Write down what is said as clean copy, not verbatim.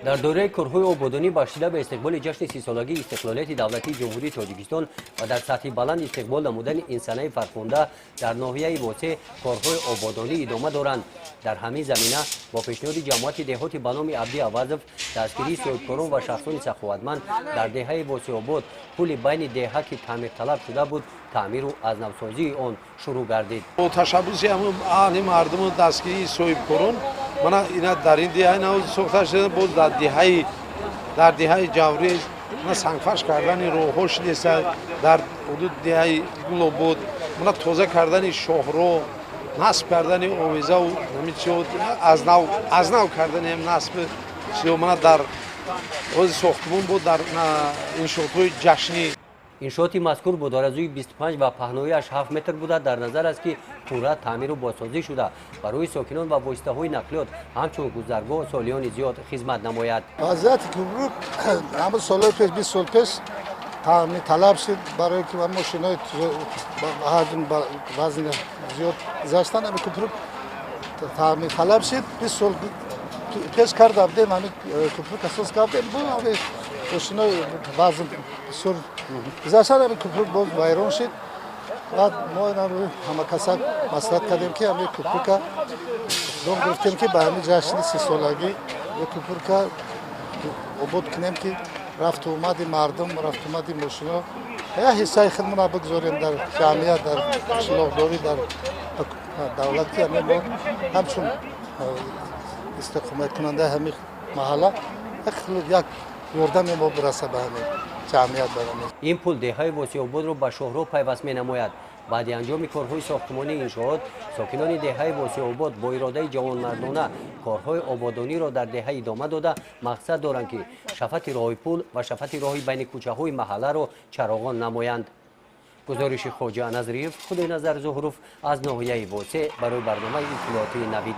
Дар доираи корҳои ободонӣ, бахшида ба истиқболи ҷашни 30-солагии истиқлолияти давлатии Ҷумҳурии Тоҷикистон ва дар сатҳи баланд истиқбол намудани ин санаи фархунда, дар ноҳияи Восеъ корҳои ободонӣ идома доранд. Дар ҳамин замина бо пешниҳоди ҷамоати деҳоти ба номи Абдӣ Авазов, дастгирии соҳибкорон ва шахсони саховатманд, дар деҳаи Восеъобод пули байни деҳа, ки таъмирталаб шуда буд, таъмиру аз навсозии он шурӯъ гардид. Бо ташаббуси ҳамун аҳли мардуму дастгирии соҳибкорон, мана ина дар ин деҳаи нав сохта шуда, боз дар деҳаи Ҷаврез мана сангфарш кардани роҳҳо шудеста, дар ҳудуди деҳаи Гулобод мана тоза кардани шоҳроҳ, насб кардани овезаву ҳамин аз нав кардани насб чиё, мана дар ҳози сохтмон буд, дар иншоотҳои ҷашнӣ. Иншооти мазкур бо дарозии 25 ва паҳнояш 7 метр буда, дар назар аст, ки пурра таъмиру бозсозӣ шуда, барои сокинон ва воситаҳои нақлиёт ҳамчун гузаргоҳ солиёни зиёд хизмат намояд. Вазъияти кӯпрук ҳама солҳои пеш, 20 сол пеш талаб шуд, барое ки мошинои ҳаҷм, вазни зиёд гузаштан, ҳами кӯпрук талаб шуд. 20 сол пеш карда будем, ҳами кӯпрук асос кардем, мошинои вазн бисёр гузаштан, ҳами кӯпрук боз вайрон шуд. Баъд мо ҳама каса маслиҳат кардем, ки ҳами кӯпрука дом гирифтем, ки ба ҳами ҷашни 30-солагӣ кӯпрука обод кунем, ки рафту омади мардум, рафтуомади мошино, як ҳиссаи худмона бигзорем дар ҷамъият, дар қишлоқдорӣ, дар давлат, ки ҳами мо ҳамчун истиқоматкунандаи ҳами маҳалла як ёрдаме мо бираса ба ҳами ҷамъият, ба ҳами. Ин пул деҳаи Восеъободро ба шоҳроҳ пайваст менамояд. Баъди анҷоми корҳои сохтмонии иншоот, сокинони деҳаи Восеъобод бо иродаи ҷавонмардона корҳои ободониро дар деҳа идома дода, мақсад доранд, ки шафати роҳи пул ва шафати роҳи байни кӯчаҳои маҳалларо чароғон намоянд. Гузориши Хоҷа Назриев, Худойназар Зуҳуров аз ноҳияи Восеъ барои барномаи иттилоотии Навид.